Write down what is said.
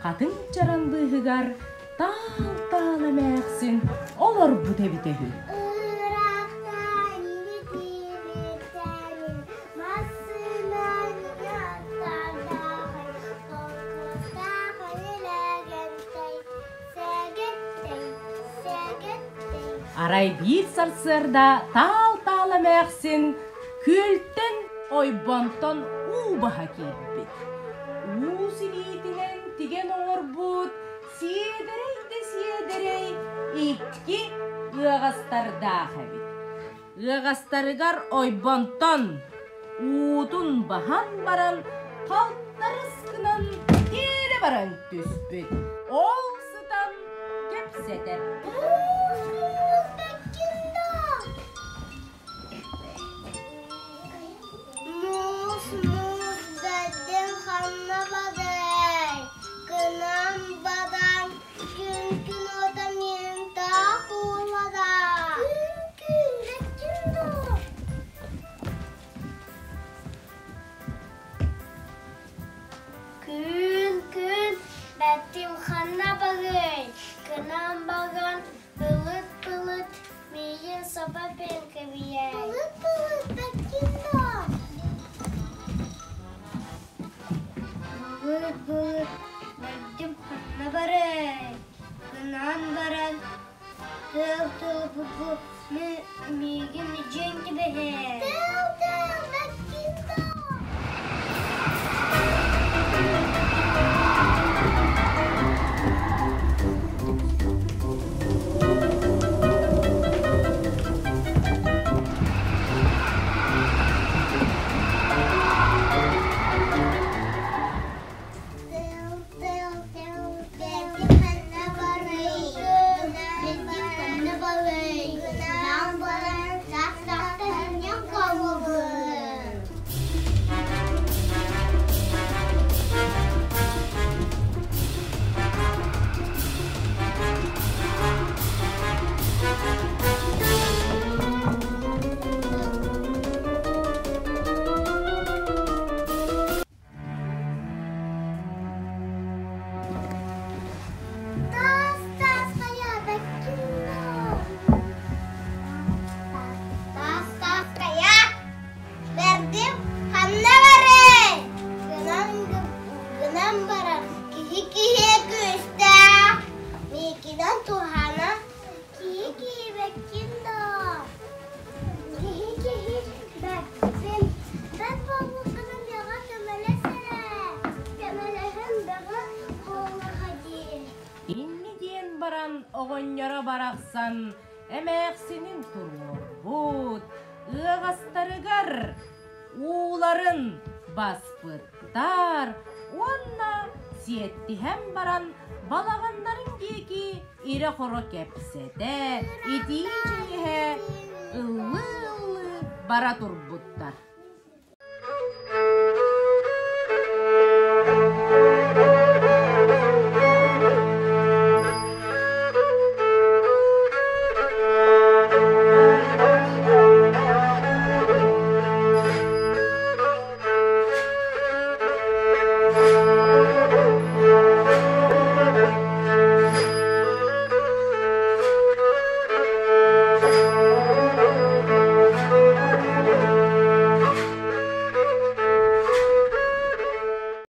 Хатыҥ чараҥ быыһыгар таал-таал эмээхсин олорбут эбитэ үһү. Арай биир сарсыарда таал-таал эмээхсин күөлтэн ойбонтон уу баһа киирбит. Уус илиитинэн тигэн оҥорбут сиэдэрэй да сиэдэрэй икки ыаҕастардаах эбит. Ыаҕастарыгар ойбонтон уутун баһан баран халтарыс гынан тиэрэ баран түспүт. Ол сытан кэпсэтэр. Муус муус бэрдин ханна барай, гынан баран күн күн уота миэн таах уулара. Күн күн бэккин доо. Күн күн бэттим ханна барай, гынан баран Былыт былыт миигин саба кэбиһэр. Былыт былыт бэккин доо. Былыт былыт бэрдим ханна барай? Гынан баран тыал тыал бу миигин дьиэҥ кэбиһэр. Тыал тыал бэккин доо. Тас тас хайа Тас тас хайа Бэрдим ханна барый? Гынан гынан барар киһи киһи күүстээх. Миикинэн туһана киһи киһи бэккин доо. Киһи киһи бэппин. Бэт буолбуккунан бэҕэ көмөлөс эрэ. Көмөлөһөн бөҕө буоллаҕа дии. Инни диэн баран оҕонньоро барахсан эмээхсинин туруорбут, ыаҕастарыгар ууларын баспыттар уонна сиэттиһэн баран балаҕаннарын диэки ирэ-хоро кэпсэтэ, итии чэй иһэ ыллыы-ыллыы бара турбуттар.